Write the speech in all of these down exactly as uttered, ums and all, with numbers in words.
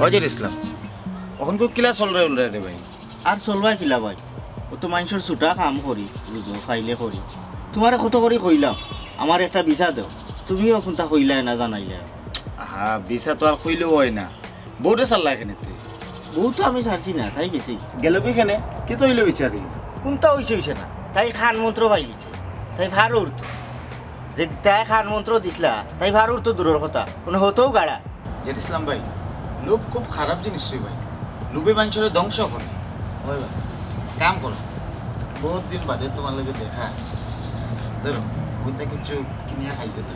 অজর ইসলাম, অখন কিলা চলরে উলরে রে ভাই? আর চলবা কিলা ভাই, অউ তো মানষর ছুটা কাম করি, বুঝো, ফাইলে করি। তুমারে কত করি কইলাম, আমার একটা ভিসা দেও, তুমিও কুনতা কইলায় না, জানাইলায়। হা, ভিসা তো আর কইলেও অয় না, বউরে ছাড়লায় কেনে তে? বউ তো আমি ছাড়ছি না, তাই গেছি। গেলোগি কেনে? কিতা অইলো বিচারি? কুনতা অইছে অইছে না, তাই কান মন্ত্র পাইলিছে, তাই ফারো উঠতো। যে তাই কান মন্ত্র দিছলা, তাই ফারো উঠতো দূরর কথা, কুনু হতও গাড়া। জেড ইসলাম ভাই, লোভ খুব খারাপ জিনিস রে ভাই, লোভে মানষরে ধ্বংস করে। অয় ভাই, কাম করো, বউত দিন বাদে তুমার লগে দেখা, ধরো, অইটা কিচ্ছু কিনিয়া খাইতে না,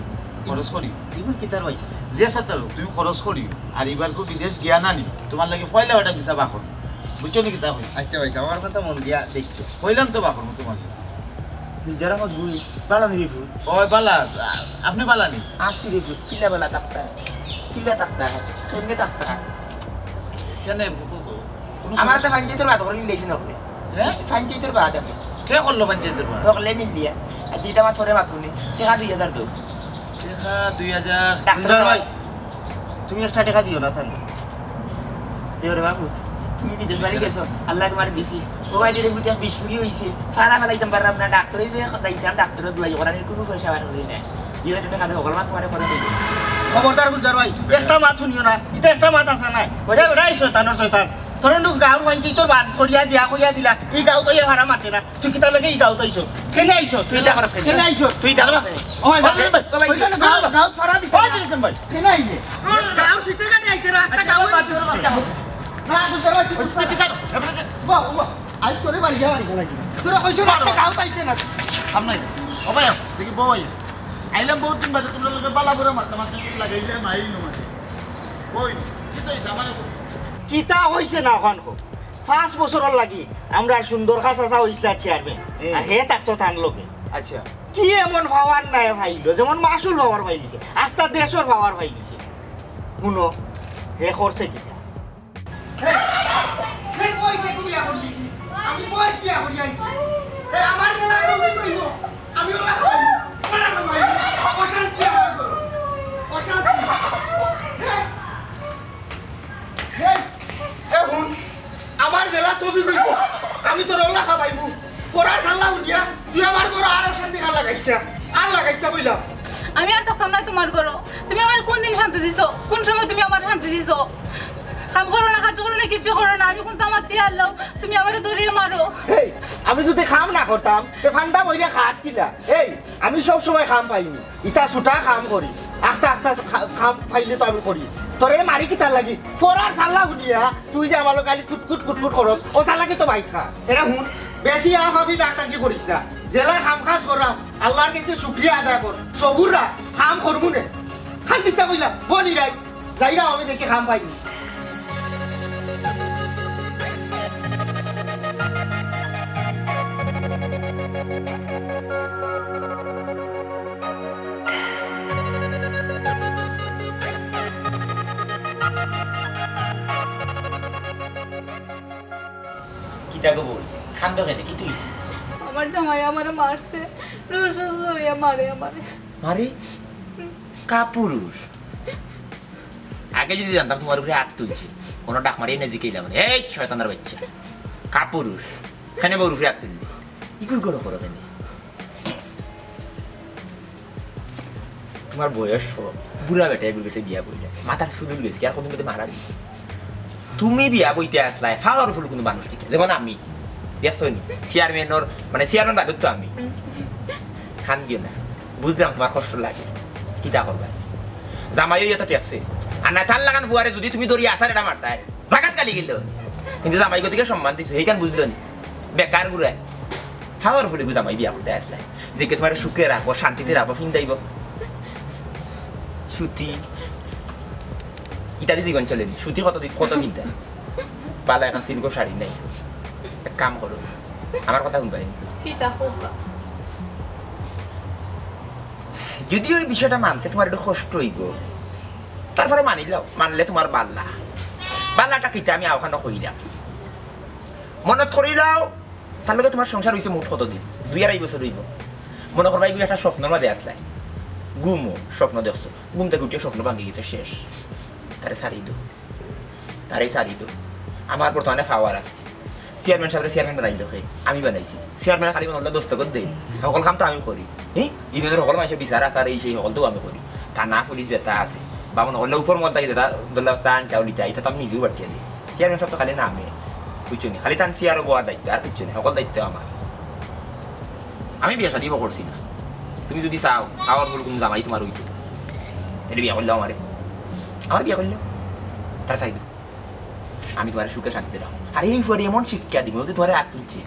খরচ করিও। ইগুন কিতার ভাই? যে সাতালো, তুমি খরচ করিও। আর ইবার কু বিদেশ গিয়া না নি, তুমার লাগি পয়লা অটা ভিসা বার করমু। বুঝছো নি কিতা কইছি? আচ্ছা ভাই, আমার কথা মন দিয়া দেখো। কইলাম তো বার করমু তুমার লাগি। নিজের আমার গুই, বালা নি রে ফুত? অয় বালা, আ-, আপনে বালা নি? আছি রে ফুত, কিলা বালা থাকতা? কিলা থাকতা? কেমনে থাকতা? কেনে, কো-, কো-, কো-, কুনু আমার সমস্যা তো পঞ্চায়েতর বাদ করে নিলেছি না করে। হ্যাঁ? পঞ্চায়েতর বাদ আমি। কে করলো পঞ্চায়েতর বাদ? হকলে মিল দিয়া। আর যেটা আমার থরে মাতুনি, টেকা দুই হাজার দেও। টেকা দুই হাজার? ডাক্তার ভাই, তুমি একটা টেকা দিও না, থাকবে। দেও রে বাবু, তুমি বিদেশ বাড়ি গেছো, আল্লায় তুমারে দিছে। ও ভাই, দিলে বুঝে বিষ ফুরি অইছে। ফারা ফালাইতাম পারলাম না, ডাক্তারে যে যাইতাম, ডাক্তারে দুয়াই করার কুনু পয়সা বার করি না। দুই হাজার টেকা দেও, হকল মাত তুমারে করে দিবে। খবরদার গুলজার ভাই, একটা মাত হুনিও না, ইটা একটা মাত আছে না। ওরে বেটা, এই শয়তানর শয়তান। তোর নু গাঁওর পঞ্চায়েতর বাদ করিয়া দিয়া কইয়া দিলা, ই গাঁওত ইয়া ফারা মাতে না। তুই কিতার লাগি ই গাঁওত আইছো? কেনে আইছো? তুই ইটা করস কেনে? কেনে আইছো? তুই ইটা করস কেনে? ও ভাই, ও ভাই, ও ভাই, গাঁও, গাঁও ফারা দিতে ও না। জিনিস ভাই। কেনে আইলে? গাঁওর সিটে কাটে আইতে রাস্তা গাঁওর সিটে। না, গুলজার ভাই, তুই বুঝতে পারছিস না। বাহ, বাহ, আজ তোরে বাড়ি যাওয়া লাগি। তোরা কইছো রাস্তা গাঁওত আইতে না। সামনে। ও ভাই, দেখি বউ আইয়া। আইলাম বউত দিন বাদে, তুমরার লগে বালা বুরা মাততাম মাততাম লাগাইলে মাইল নো মাঝে। কই, কিতা অইছে আমারে কও। কিতা অইছে না অখান কও? পাঁচ বছরর লাগি আমরার সুন্দর খাসা চা অইছলা চেয়ারম্যান। এ। আর হে থাকতো তান লগে। আচ্ছা। কি এমন পাওয়ার নায় পাইলো, যেমন মাসুল পাওয়ার পাইলিছে, আস্তা দেশর পাওয়ার পাইলিছে। হুনো, হে করছে কিতা? হে, হে কইছে তুমি এখন দিছি। আমি বয়স বিয়া করি আনছি। হে আমার গেলা তুমি কইব। আমি ওলা খাই। ওলা খাই। অশান্তি আমার ঘর। অশান্তি। হে। হে। এ হুন। আমার জেলা তবি কইব। আমি তোর ওলা খাবাইবো। পড়ার সাল্লা হুনিয়া তুই আমার ঘর আর অশান্তি আর লাগাইস না। আর লাগাইস না কইলাম। আমি আর থাকতাম না তুমার ঘরো। তুমি আমারে কুন দিন শান্তি দিছো? কুন সময় তুমি আমারে শান্তি দিছো? কাম করো না, কাজ করো না, কিচ্ছু করো না। আমি কুনতা আমার তিয়ার লও, তুমি আমারে ধরিয়া মারো। এই, আমি যদি কাম না করতাম, তে ফান্ডা বইরা খাস কিলা? এই, আমি সব সময় কাম পাইনি। ইতা ছুটা কাম করি। আখতা আখতা খা-, কাম পাইলে তো আমি করি। তোরে মারি কিতার লাগি? পড়ার সাল্লা হুনিয়া তুই যে আমার লগে খালি কুটকুট কুটকুট করস, ওটার লাগি তো বাইছ খা। এরা হুন, বেশি আ ভাবি ডাক্তার কি করিস না। জেলা কাম কাজ করাম, আল্লাহর কাছে শুকরিয়া আদায় কর। সবুর রাখ, কাম করবো নে। খান দিস্তা কইলাম, বলি রাই। যাইরা আমি দেখি কাম পাইনি। কিতা গো বইন, কান্দো কেনে? কিতা অইছে? আমার জামাই আমারে মারছে, রুসুস অইয়া মারে আমারে। মারে? কাপুরুষ। আগে যদি জানতাম তুমার উপরে আত তুলছে, কুনু ডাক মারিয়া না জিকাইলাম নে। এই শয়তানর বাইচ্চা। কাপুরুষ। কেনে বউর উপরে আত তুললে? ইগুর ঘরো করো কেনে? তুমার বয়স কম, বুড়া বেটা এগুর গেছে বিয়া করিলে। মাথার চুল উড়ি গেছে, কি আর কতদিন বাদে মারা দিছে? তুমি বিয়া বইতে আছলায়, powerful কুনু মানুষ ঠিক, যেমন আমি। দেখছো নি? চেয়ারম্যানর, মানে চেয়ারম্যান বাদে তো আমি। কান্দিও না। বুঝলাম তুমার কষ্ট লাগে। কিতা করবায়? জামাই অইয়া তো ঠেকছে। আর না তার লাখান ফুয়ারে যদি তুমি ধরি আছাড় এটা মারতায়, জাগাত গালি গেল। কিন্তু জামাই গতিকে সম্মান দিছে, এইখান বুঝলো নি? বেকার গুড়ায়। Powerful এগু জামাই বিয়া করতে আছলায়। যে কে তুমারে সুখে রাখবো, শান্তিতে রাখবো, ফিন্দাইবো। সুতি। ইটা দি জীবন চলে নি। সুতি কত দি-, কত কিনতা? বালা এখন silk শাড়ি নাই। এক কাম করো, আমার কথা হুনবায় নি? কিতা করবা? যদিও এই বিষয়টা মানতে তুমার একটু কষ্ট অইবো, তারপরে মানিলাও, মানলে তুমার বালা। বালাটা কিতা আমি আওখানো কইলাম। মনত করিলাও, তার লগে তুমার সংসার অইছে মোট কতদিন? দুই আড়াই বছর অইবো। মনো করবায়, ইগু একটা স্বপ্নর মাঝে আছলায়। ঘুমো, স্বপ্ন দেখছো। ঘুম থাকি উঠিয়া স্বপ্ন ভাঙ্গি গেছে, শেষ। তারে ছাড়ি দেও। তারে ছাড়ি দেও। আমার বর্তমানে পাওয়ার আছে। চেয়ারম্যান সাবরে চেয়ারম্যান বানাইলো কে? আমি বানাইছি। চেয়ারম্যানে খালি অনর দস্তখত দেইন, হকল কাম তো আমি করি। হি, ইউনিয়নর হকল মানষর বিচার আচার এই সেই হকল তো আমি করি। থানা পুলিশ যেতা আছে, বা মনো করলে উপর মহল থাকি যেতা দরখাস্ত আন চাউল ইতা, ইতা তো আমি নিজেউ বাটিয়া দেই। চেয়ারম্যান সাব তো খালি নামে, বুঝছো নি? খালি তান চেয়ারো বওয়ার দায়িত্ব, আর কিচ্ছু নাই, হকল দায়িত্ব আমার। আমি বিয়া শাদিও করছি না। তুমি যুদি চাও, আমার বলে কুনু জামাই তুমার অইতো, তাইলে বিয়া করিলাও আমারে। আমারে বিয়া করিলাও, তারে ছাড়ি দেও। আমি তুমারে সুখে শান্তিতে রাখমু। আর এই ফুয়ারে এমন শিক্ষা দিমু যে তুমারে আত তুলছে,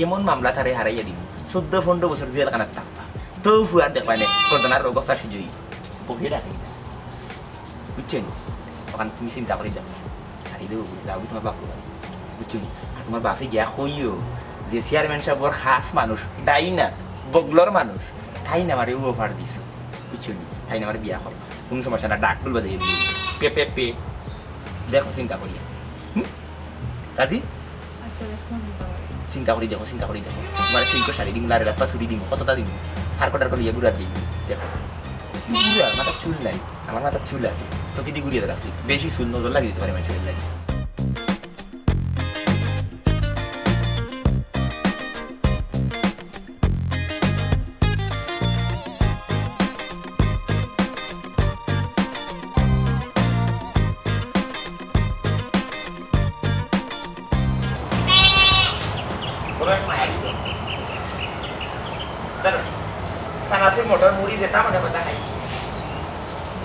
এমন মামলা তারে হারাইয়া দিমু, চৌদ্দ পনরো বছর জেলখানাত থাকবা। তো ফুয়ার দেখবায় নে, গর্দনার রোগ অসার সুজই। বকে ডাকে। বুঝছো নি? অখান তুমি চিন্তা করি দেখো। ছাড়ি দেও, যাওগি তুমার বাপর বাড়ি। বুঝছো নি? আর তুমার বাপরে গিয়া কইও যে চেয়ারম্যান সাবর খাছ মানুষ, ডাইনাত, বগলর মানুষ, তাইন আমারে অফার দিছে। বুঝছো নি? তাইন আমারে বিয়া করবা। কুনু সমস্যা না, ডাক ডুল বাজাইয়া দিও। Pay, pay, pay. দেখো চিন্তা করিয়া। হুম? রাজি? আচ্ছা, দেখো, চিন্তা করি। চিন্তা করি দেখো, চিন্তা করি দেখো। তুমারে সিল্কর শাড়ি দিমু, লারে লাপ্পা চুড়ি দিমু, কততা দিমু। ফারকো টারকো লইয়া ঘুরাত দিমু। দেখো। বুড়া, মাথাত চুল নাই। আমার মাথাত চুল আছে। তো কিদি ঘুরিয়া রাখছি। বেশি চুল নজর লাগি দিতে পারে মানষর লাগি। বড় এক মায়া দিল। তার সানাসির মটর মুড়ি যেতা মনে কথা খাই।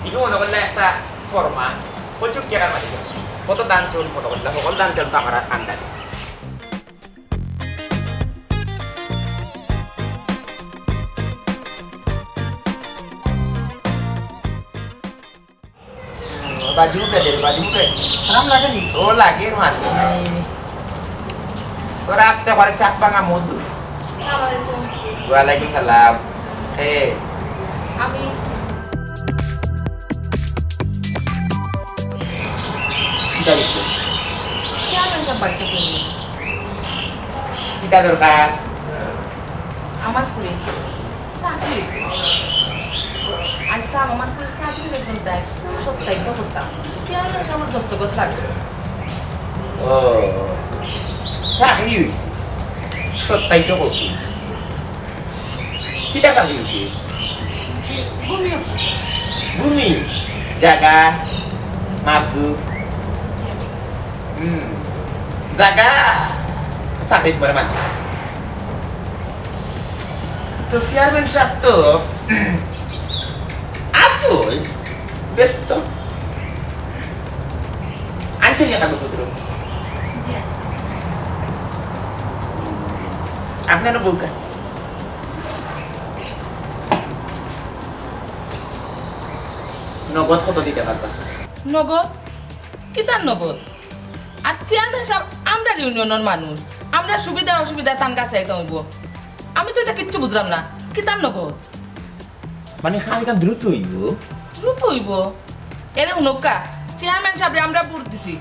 ইগু মনে করলে একটা ফরমান। প্রচুর টাকার মালিক। কত ধান চাউল মনে করলে, হকল ধান চাউল তো আমার আন্দাজে। বাজি উঠে দে, বাজি উঠে। আরাম লাগে নি? ও লাগে মাঝে। তোরা আস্তে করে চাপ ভাঙা মধু। আসসালামু আলাইকুম। ওয়ালাইকুম সালাম। এ। আমি কিতা করছো? চেয়ারম্যান সাব বাড়িত। কিতা দরকার? আমার ফুরি চাকরি অইছে। আইজতা আমার ফুরির চাকরি বেতন দেয়, সত্যায়িত করতাম। চেয়ারম্যান সাবর দস্তখত লাগবো। ও, চাকরি অইছে, সত্যায়িত করতাম। কিতা চাকরি অইছে? ভূমি অফিস। ভূমি? জাগা? মাপজুপ? হুম, জাগা চাকরি করে মানে। তো চেয়ারম্যান সাব তো আছইন ব্যস্ত। আনছইন নি কাগজপত্র? জি। আপনার বউকা? নগদ কত দিতা পারবা? নগদ? কিতার নগদ? আর চেয়ারম্যান সাব আমরার ইউনিয়নর মানুষ, আমরার সুবিধা অসুবিধা তান কাছে আইতাম অইবো। আমি তো ইতা কিচ্ছু বুঝলাম না, কিতার নগদ? মানে, কাম ইখান দ্রুত অইবো? দ্রুত অইবো? এরে হুনউক্কা, চেয়ারম্যান সাবরে আমরা ভোট দিছি,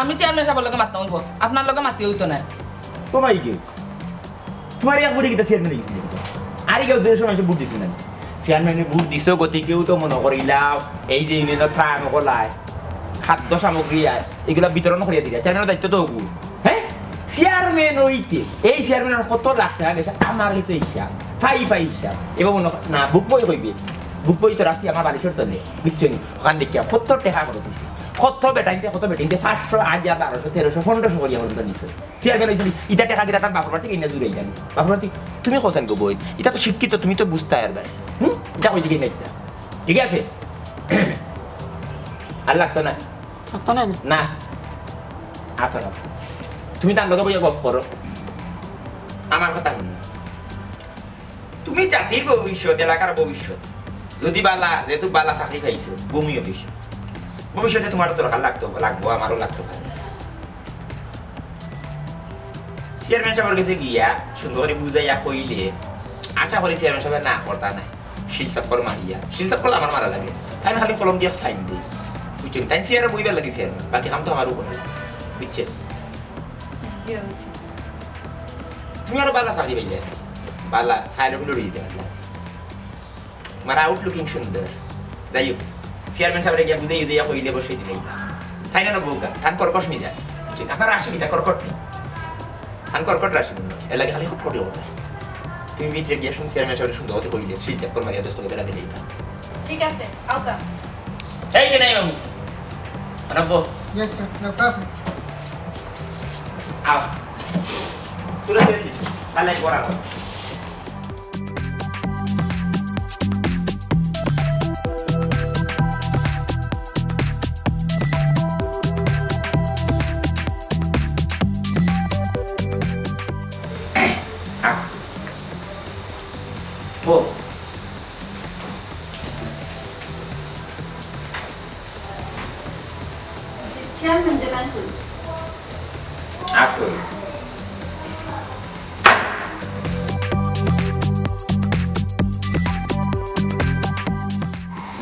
আমি চেয়ারম্যান সাবর লগে মাততাম অইবো, আপনার লগে মাতি অইতো নায়। ও মাই গড, তুমার এক ভোটে কিতা চেয়ারম্যান অইগেছে? আর কেউ দেড়শো মানষে ভোট দিছে না? চেয়ারম্যানে ভোট দিছে, গতিকেউ তো মনো করিলাও, এই যে ইউনিয়নর ত্রাণ অকল আয়, খাদ্য সামগ্রী আয়, ইগুলা বিতরণ করিয়া দিলা। চেয়ারম্যানর দায়িত্ব তো অগু। হ্যাঁ? চেয়ারম্যান অইতে, এই চেয়ারম্যানর কত লাখ টেকা গেছে, আমার গেছে হিসাব, ফাই ফাই হিসাব। এবার মনো কর, না, বুক বই কইবে, বুক বই তো রাখছি আমার বালিশর তলে, বুঝছো নি? অখান দেখিয়া কত টেকা খরচ অইছে, কত বেটাইন্তে, কত বেটাইন্তে, পাঁচশো, হাজার, বারোশো, তেরোশো, পনেরোশো করিয়া পর্যন্ত নিছে। চেয়ারম্যান অইছে, ইতা টেকা কিতা তার বাপর বাড়ি থাকি আনিয়া জুড়াই যান। বাপর বাড়ি থাকি, তুমি কও চাইন গো বইন, ইতা তো শিক্ষিত, তুমি তো বুঝতায় পারবায়। হুম? ইতা কই থাকি আইতা? ঠিক আছে? আর লাগতো না? লাগতো না? না। আতো না। তুমি তার লগে বইয়া গপ করো। আমার কথা হুনো। তুমি জাতির ভবিষ্যৎ, এলাকার ভবিষ্যৎ। যুদি বালা, যেহেতু বালা চাকরি পাইছো, ভূমি অফিস। ভবিষ্যতে তুমার দরকার লাগতো, লাগবো, আমারও লাগতো পারে। চেয়ারম্যান সাবর গেছে গিয়া সুন্দর করি বুঝাইয়া কইলে, আশা করি চেয়ারম্যান সাবে না করতা নায়। শিল চক্কর মারিয়া, শিল চক্কর আমার মারা লাগে। তাইন খালি কলম দিয়া সাইন দেই। বুঝছো নি? তাইন চেয়ারে বইবার লাগি চেয়ারম্যান, বাকি কাম তো আমারও করা লাগে। বুঝছো? জি, বুঝছি। তুমি আরো বালা চাকরি পাইলে, বালা ফাইল গুলো দিতে পারলা। আমার আউটলুকিং সুন্দর। যাই হোক, চেয়ারম্যান সাবরে গিয়া বুঝাই বুঝাইয়া কইলে বসাই দিলে। তাই না, না বউকা, তান কর্কশ মিজাজ। বুঝছেন? আপনার রাশি কিতা কর্কট নি? তান কর্কট রাশি বলল। এর লাগি খালি হুট করে ওঠে। তুমি ভিতরে গিয়া শুন, চেয়ারম্যান সাহেব সুন্দর হতে কইলে, শিলচা কর মারিয়া দশ টাকা বেড়া মিলে দিতাম। ঠিক আছে, আও তা। এই যে নাই বাবু। আনব্বো। Yes, sir. No problem. আও। সুরে দিয়ে দিস। তাহলে বরাবর। ও। চেয়ারম্যান যে নাই কই? আসল।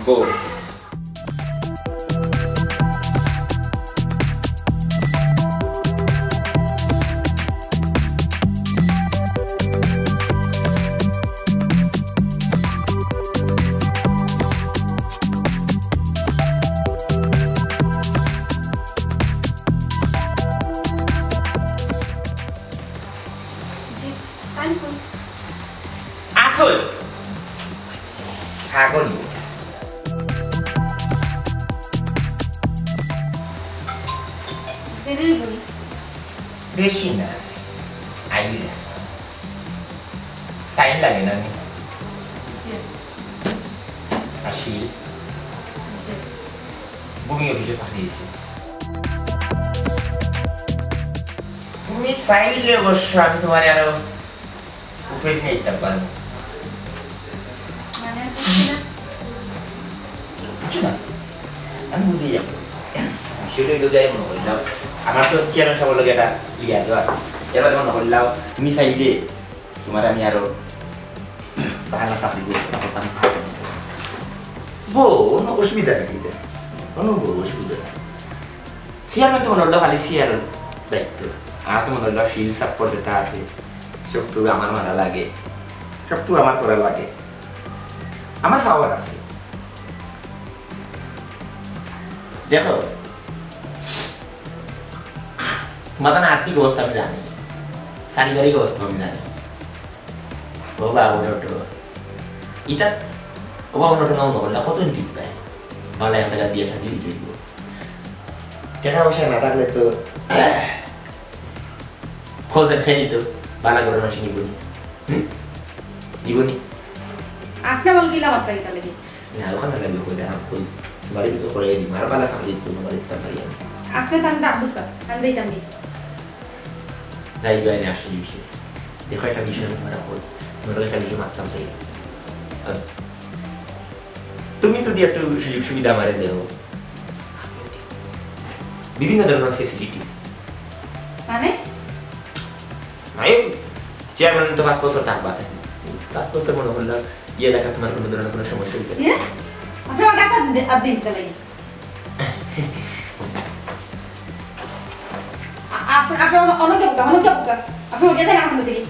বউ। জি, তাই তো। আসল। ছাগল। দেরি হইব নি? বেশি না, আইলা। সাইন লাগে না নি? জি। আর সিল? জি। ভূমি অফিসে পাঠিয়ে দিয়েছি। তুমি চাইলে অবশ্য আমি তোমার আরো উপরে নিয়ে দিতে পারবো। মানে, বুঝছি না। বুঝছো না? আমি বুঝে যাবো। সেটাই তো যাই মনে করি না। আমার তো চেয়ারম্যান সাহেবের লগে একটা লিয়াজও আছে। এবার মনে করলাম, তুমি চাইলে তোমার আমি আরো বাহানা চাকরি করতে পারতাম। বউ, কোনো অসুবিধা নেই এতে। কোনো বউ অসুবিধা নেই। চেয়ারম্যান তো মনে হলো খালি চেয়ার দায়িত্ব। আর তো মনে হলো ফিল সাপোর্ট যেটা আছে, সব তো আমার মারা লাগে, সব তো আমার করা লাগে, আমার পাওয়ার আছে। দেখো, তোমার তো আর্থিক অবস্থা আমি জানি, পারিবারিক অবস্থা আমি জানি। ও বাবু, ডক্টর, ইতা ও বাবু, ডক্টর নাম বললা, কত দিন পায়? বালা এক টাকা দিয়ে শান্তি দিতে হইব। টাকা পয়সা না থাকলে তো খোঁজ খেয়ে নিত, বালা করে মাসে নিব নি। হুম? নিব নি? আপনি বল কিলা মাত্রা কিতা লাগে? না, ওখানে লাগবে কই, দেখা কই। বাড়ি তো করে দিই, মার বালা সামনে দিতে তোমার বাড়িতে পারি আমি। আপনি তার ডাক দুকা, আমি যাইতাম নি। যাই যাই না, আসলে বিষয়। দেখো, একটা বিষয় আমি তোমার এখন, তোমার লগে একটা বিষয় মারতাম চাই। আর তুমি যদি একটু সুযোগ সুবিধা আমারে দেও, বিভিন্ন ধরনের ফেসিলিটি। মানে? মানে, চেয়ারম্যান তো পাঁচ বছর থাকবা, তাই? পাঁচ বছর মনে করলাম, ইয়ে দেখা তোমার কোনো ধরনের কোনো সমস্যা হইতে পারে। ইয়ে? আপনি আমার গায়ে হাত দি-, হাত দিন, তাহলে। আ-, আ-, আপনি অন্য, অন্য কেউ কা, অন্য কেউ কা। আপনি ওকে দেন, আপনি দেখি।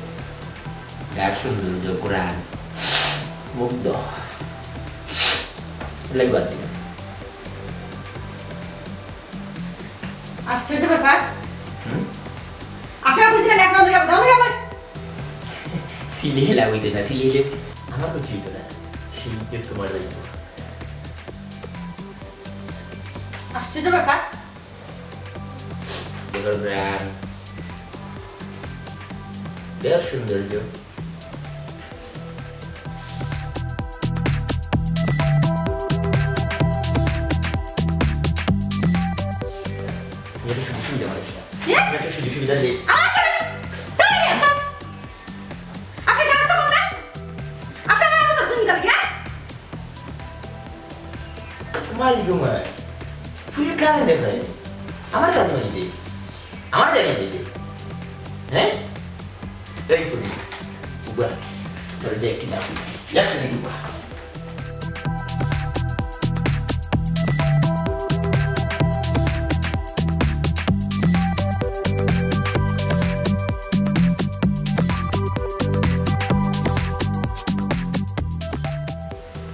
গার সৌন্দর্য, ঘ্রাণ, মুগ্ধ। লাগবে আর কি। আশ্চর্য ব্যাপার। হুম? আপনারা বুঝলেন, এখন অন্য কেউ, অন্য কেউ। সিলেলা হইতে না, সিলেলে আমার কিছু হইতো না। সেই যে তোমার লাগবে। আশ্চর্য ব্যাপার। দেখো ঘ্রাণ, দেখো সৌন্দর্য। তুমি একটা সুযোগ সুবিধা পাচ্ছ না। এ? তুমি একটা সুযোগ সুবিধা দে। আমার কেন? আপনি সাহস তো কম না? আপনি আমার কথা শুনতে হবে, হ্যাঁ? মাই গো মাই, তুই কারে দেখাই? আমার কাছে মাই দে, আমার জায়গায় দে। হ্যাঁ? এই ফুলি, উবা, তোর দেখি না, দেখি না, উবা।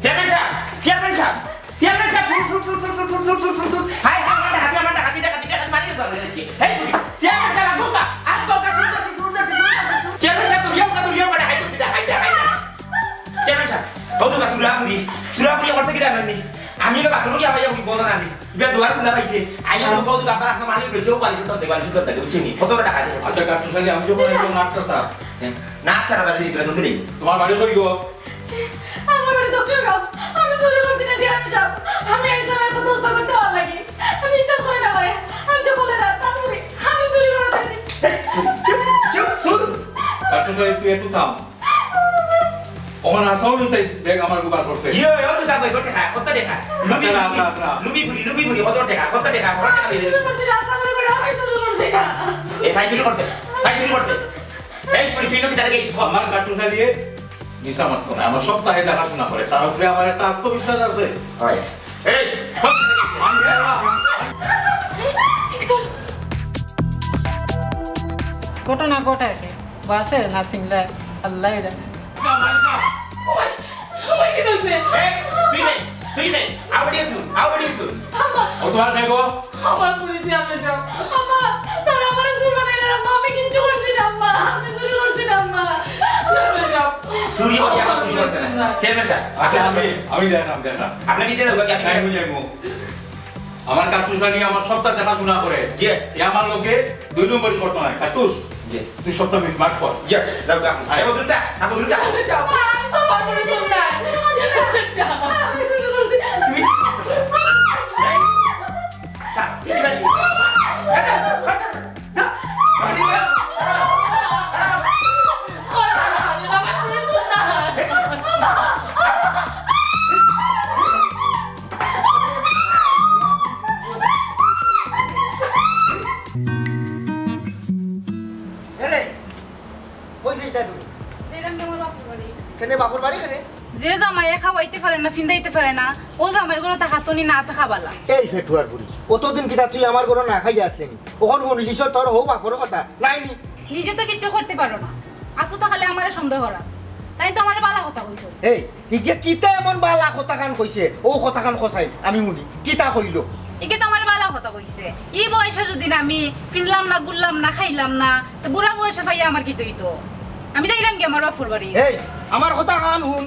চেয়ারম্যান সাহেব, চেয়ারম্যান সাহেব, চেয়ারম্যান সাহেব, শুন, শুন, শুন। হাই, হাই, আমার ডাকাতি, আমার ডাকাতি, এই, চেয়ারম্যান সাব, আগুন কা, আগুন কা, চেয়ারম্যান সাব, দৌড়িয়া উঠা, দৌড়িয়া উঠা, হাই করছি, হাই, হাই। চেয়ারম্যান সাব, কত কা সুরা ফুরি, সুরা ফুরি করছে কিতা জানি? আমি তো বাথরুমে গিয়া ভাইয়া বই বলো না আমি। ইবা দুয়ার খুলা পাইছে। আইয়া লোক কত কা আপনার আপনার মালিক রয়েছে, ও বালিশ ধরতে, বালিশ ধরতে, বুঝছেন নি? কত টাকা আছে? আচ্ছা, কাট্টু সাহেব, আমি যখন একজন নাট্টা স্যার। হ্যাঁ, না, স্যার, দাদা, দিতে ধরতে নেই। তোমার বাড়ি কই গো? আমার বাড়ি দক্ষিণ গাঁও। আমি চুরি করছি না, চেয়ারম্যান সাব। আমি একদম এত দোস্ত করতে ভালো লাগে। আমি ইচ্ছা করে না ভাই। আমি যে বলে না, তা করি। আমি চুরি করে দেয়নি। এই, চুপ, চুপ, চুপ, চুপ। কাট্টু সাহেব, তুই একটু থাম। ওখানে আসাও নিতে দেখ আমার গোবার করছে। কি হয়? ও তো যাবো, এবার দেখা, কত দেখা? লুবি, আচ্ছা, রাখ, লুবি, রাখ, রাখ। লুবি ফুরি, লুবি ফুরি, কত দেখা, কত দেখা, কত দেখা? আমি চুরি করছি, রাস্তা করে করে আমি চুরি করছি না। এ, তাই চুরি করছে, তাই চুরি করছে। এই, তুই পিনু কিতা লাগে? আমার কাট্টু সাহেব মিছা মাত করে, আমার সপ্তাহে দেখাশোনা করে, তার উপরে আমার একটা আত্মবিশ্বাস আছে। হয়। এই, সব আমি ঘটনা ঘটায় কে? বাসে না সিংলায়? আল্লাহ জানে। ওই, ওই কি বলছে? এই, তুই নে, তুই নে। Out issue, out issue. আম্মা। ও তোমার নেগো? আমার পুলিশে আমি যাও। আম্মা, তারা আমার চুরি বানাইলে, আম্মা, আমি কিচ্ছু করছি না, আম্মা। আমি চুরি করছি না, আম্মা। চুরি করে যাও। চুরি করি আমার চুরি করছে না। চেয়ারম্যান সাব, আচ্ছা, আমি, আমি যাই না, আমি যাই না। আপনি কি দিয়ে দেবো? আমি নাই, আমি যাইবো। আমার কাট্টু সাহেব আমার সবটা দেখাশোনা করে। জি। এ আমার লোকে দুই নম্বরি করতো না, কাট্টুস। জি। তুই সবটা মিটমাট কর। জি, যাও, যাও। আয়। এ বদরুল দা, আ, বদরুল দা। যাও। আমি তো বদরুল দা। আমি চুরি করছি। তুমি এই, স্যার, এই, এই, এই, এই, এই, এই, এই, এরে, কই যাইতা তুমি? যাইরাম আমার বাপর বাড়ি। কেনে বাপর বাড়ি কেনে? যে জামাইয়ে খাওয়াইতে পারে না, ফিন্দাইতে পারে না, ও জামাইর ঘরো থাকাত নি না থাকা বালা। এই ফেটুয়ার বুড়ি, অতদিন কিতা তুই আমার ঘরো না খাইয়া আসলে নি? অখন হুনলিছ তোর হউ বাপর কথা, নাই নি? নিজে তো কিচ্ছু করতে পারো না, আসো তো খালি আমারে সন্দেহ করা। তাইন তো আমারে বালা কথা কইছো। এই, ইগে কিতা এমন বালা কথাখান কইছে? ও কথাখান কছাইন, আমি হুনি। কিতা কইলো? ইগে তো আমারে বালা কথা কইছে। ই বয়সে যুদি না আমি ফিনলাম না, ঘুরলাম না, খাইলাম না, তে বুড়া বয়সে পাইয়া আমার কিতা অইতো? আমি যাইরাম গি আমার বাপর বাড়ি। এই, আমার কথাখান হুন।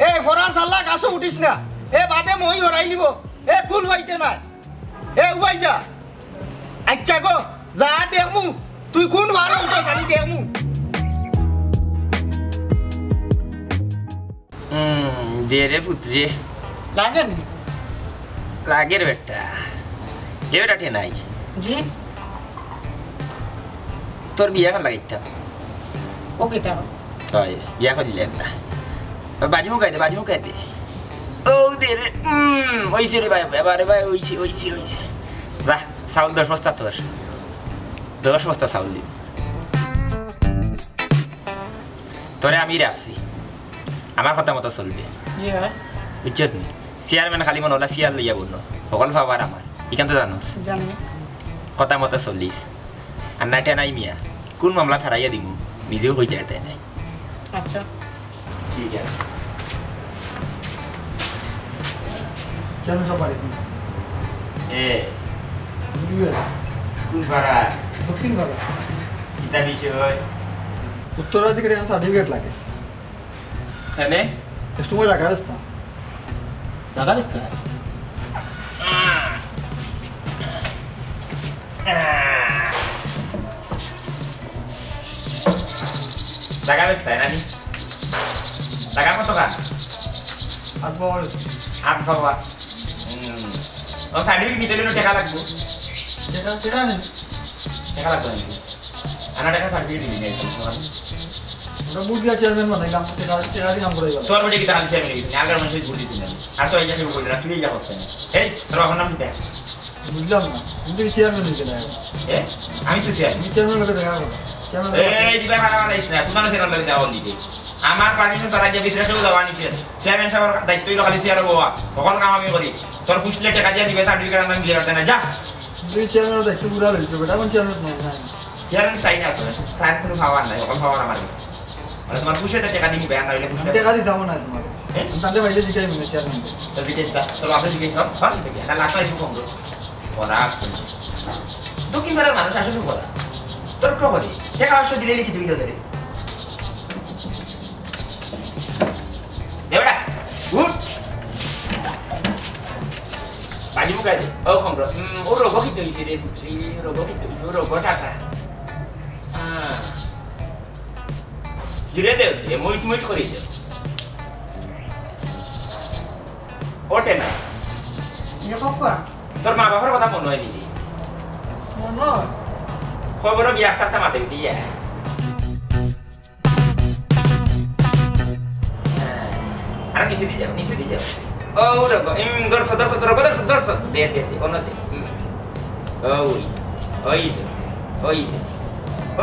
এই, ফরার সাল্লা গাছো উঠিস না। এ বাদে মই হরাইলিবো। এ কুল পাইতে নায়। এ উবাই যা। আইচ্ছা গো, যা দেখমু, তুই কুন বারো উঠস আমি দেখমু। হুম, দে রে পুত্রে। লাগে নি? লাগে রে বেটা। এ বেটা ঠেনাই। জি? তোর বিয়া কর লাগাইতাম। ও কিতা? হয়, বিয়া করিলে না। বাজি মুখাই দে, বাজি মুখাই দে। ও দে রে, উম, অইছে রে ভাই, এবারে ভাই, অইছে, অইছে, অইছে। যা, চাউল দশ বস্তা তোর। দশ বস্তা চাউল দি। তোরে আমি রাখছি। আমার কথা মতো চলবে। জি হয়। বুঝছত নি? চেয়ারম্যান খালি মনে অইলা চেয়ার লইয়া বইন। হকল পাওয়ার আমার। ইখান তো জানোস। জানি। কথা মতো চলিস। আর না ঠেনাই মিয়া, কুন মামলা থারাইয়া দিমু, নিজেও কইতে পারতে নাই। আচ্ছা। ঠিক আছে। চেয়ারম্যান সাব বাড়ি কোন? এ। বুঝলি? কোন পাড়া? দক্ষিণ পাড়া। কিতা বিষয়? উত্তরাধিকারী আমার সার্টিফিকেট লাগে। এনে? একটু সময় লাগা ব্যস্ত। লাগা ব্যস্ত? জাগা বেচতায় নানি? জাগা কত খান? আট বাবা। আট বাবা। হুম। ও সার্টিফিকেট নিতে গেলে টাকা লাগবো। টাকা, টাকা নেই। টাকা লাগবো নাকি? আনা টাকা সার্টিফিকেট দিবি না, এই সময়। ওটা বুঝ দিয়া চেয়ারম্যান বানাইলাম, টাকা, টাকা দিয়ে কাম করাইলাম। তোর বেটে কি তাহলে চেয়ারম্যান হয়ে গেছে? আগের মানুষের ভোট দিছিল না। আর তো এই যে ভোট না, তুই এই যে হচ্ছে না। এই, তোর বাবার নাম কি দেখ? বুঝলাম না, তুমি তো চেয়ারম্যান হইতে না এখন। এ? আমি তো চেয়ারম্যান। তুমি চেয়ারম্যান লোকে দেখা করো। চেয়ারম্যান লোকে এই, দিবা ভাড়া বানাইস না, কোন চেয়ারম্যান লোকে দেওয়া দিতে? আমার পারমিশন ছাড়া গিয়ে ভিতরে কেউ যাওয়া নিষেধ। চেয়ারম্যান সাহেবের দায়িত্ব হইল খালি চেয়ারে বওয়া, সকল কাম আমি করি। তোর ফুসলে টাকা দিয়ে দিবে, সার্টিফিকেট আনলাম দিয়ে পারতে না, যা। তুমি চেয়ারম্যানের দায়িত্ব পুরা লইছো, বেটা, এখন চেয়ারম্যান নাই, নাই। চেয়ারম্যান তাই না আছে, তার কোনো পাওয়ার নাই, সকল পাওয়ার আমার কাছে। মানে তোমার ফুসলে টাকা দিয়ে নিবে, আর না হইলে ফুসলে টাকা দিতাম না তোমার। হ্যাঁ? আমি তাহলে বাইরে জিজ্ঞাসা করবো চেয়ারম্যানকে। তো জিজ্ঞেস কর, তোর বাপে জিজ্ঞেস কর, কর জিজ্ঞেস, না লাগবে একটু কম করো। ওরা আসবে না। দক্ষিণ পাড়ার মানুষ আসলে কথা। তর্ক করি। টেকা পাঁচশো দিলে লিখিত বিল ধরে। দেবড়া, উঠ। বাজি মুখাই দে। ও খমর। হুম, ও রোগ কিতা অইছে রে পুত্রি? রোগ কিতা অইছে? ও রোগ টাকা। হ্যাঁ। জুড়ে দে, দে, মুইট মুইট করি দে। ওঠে না। তোর মা বাবার কথা মনে হয় দিদি? মনে হয়। খবরও গিয়া আস্তে আস্তে মাতে দিদি, ইয়া। আর নিচে দিয়ে যাও, নিচে দিয়ে যাও। ও, ওরকম। হুম, ধরছো, ধরছো, ধরো, ধরছো, ধরছো। দে, দে, দে, অন্য দে। হুম। ওই, ওই দে, ওই দে।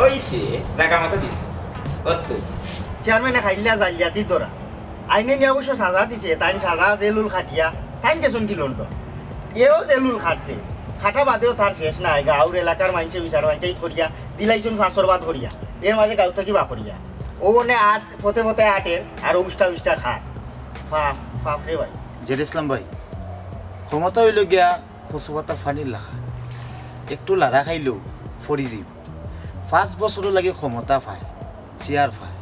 ওই সে, জায়গা মতো দিছে। অত হইছে। চেয়ারম্যানে খাইলা জালিয়াতি ধরা। আইনে নিয়ে অবশ্য সাজা দিছে, তাইন সাজা জেলুল খাটিয়া, তাইন গেছইন কি লন্ডন। এও জেলুল খাটছে। খাটা বাদেও তার শেষ নাই, গাঁওর এলাকার মাইনষে বিচার পঞ্চায়েত করিয়া, দিলাইছইন ফাঁসর বাদ করিয়া। এর মাঝে গাঁও থাকি বাপরিয়া। ও মানে আট, ফতে ফতে আটের, আর উষ্টা উষ্টা খাট। ফাফ, ফাফ রে ভাই। জের ইসলাম ভাই, ক্ষমতা অইলো গিয়া কচু পাতার পানির লাখা। একটু লাড়া খাইলেও ফরি যাইব। পাঁচ বছরও লাগে ক্ষমতা পায়, চেয়ার পায়,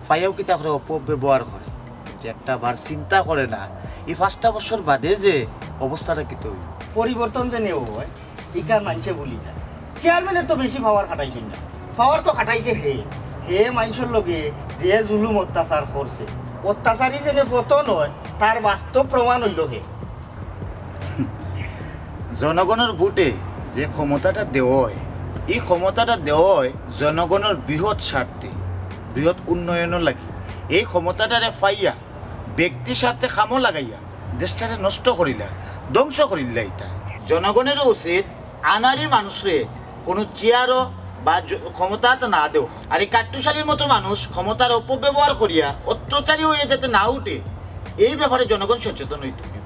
পাইয়াও কিতা করে অপব্যবহার করে। কিন্তু একটা বার চিন্তা করে না, এই পাঁচটা বছর বাদে যে অবস্থাটা কিতা অইব। পরিবর্তন যে নেও হয়, ইকার মাইনষে ভুলি যায়। চেয়ারম্যানের তো বেশি পাওয়ার খাটাইছইন না, পাওয়ার তো খাটাইছে হে। হে মাইনষর লগে যে জুলুম অত্যাচার করছে, অত্যাচারী যেনে পতন হয়, তার বাস্তব প্রমাণ অইলো হে। জনগণর ভোটে যে ক্ষমতাটা দেওয়া হয়, এই ক্ষমতাটা দেওয়া হয় জনগণর বৃহৎ স্বার্থে, বৃহৎ উন্নয়নর লাগি। এই ক্ষমতাটারে পাইয়া ব্যক্তি স্বার্থে কামো লাগাইয়া দেশটারে নষ্ট করিলা, ধ্বংস করিলা। ইতা জনগণেরও উচিত আনারি মানুষরে কোনো চেয়ারও বা জ-, ক্ষমতাত না দেওয়া। আর এই কাট্টুশালীর মতো মানুষ ক্ষমতার অপব্যবহার করিয়া অত্যাচারী হইয়া যাতে না উঠে, এই ব্যাপারে জনগণ সচেতন হইতে হবে।